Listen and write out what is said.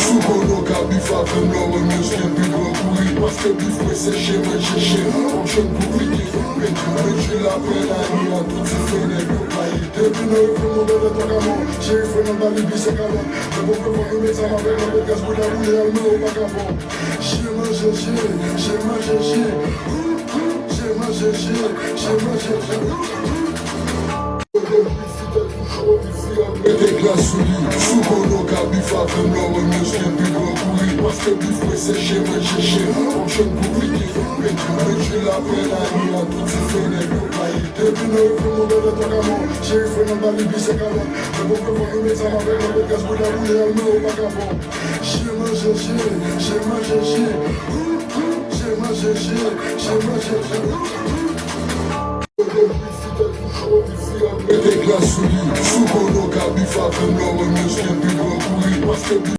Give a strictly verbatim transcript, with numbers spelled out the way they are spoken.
Sou kono ka bif a fèm lò wè mesye pi gran kouri. Paske bif mwen se chen manje chen. Kòm chen pou pike. Men men jwi lapè la ni a tout ti fè nèg yo pa ye. Depi nan refren mwen bèlè pa ka mò. Cheri fren nan bali bise kalòt. Men bon fè fò nou met zam avèk nan pèt gaz pou la boule al men ou pa ka fò. Chen manje chen, chen manje chen. Chen manje chen, chen manje chen. Mete glas sou li. Sou kono ka bif a fèm lò wè mesye pi gran kouri. Paske bif mwen se chen manje chen. Kòm chen pou pike. Men men jwi lapè la ni a tout ti fè nèg yo pa ye. Depi nan refren mwen bèlè pa ka mò. Cheri fren nan bali bise kalòt. Men bon fè fò nou met zam avèk nan pèt gaz pou la boule al men ou pa ka fò. Chen manje chen, chen manje chen. Chen manje chen, chen manje chen. Mete glas sou li. Sou kono ka bif a fèm lò wè mesye pi gran kouri. Paske bif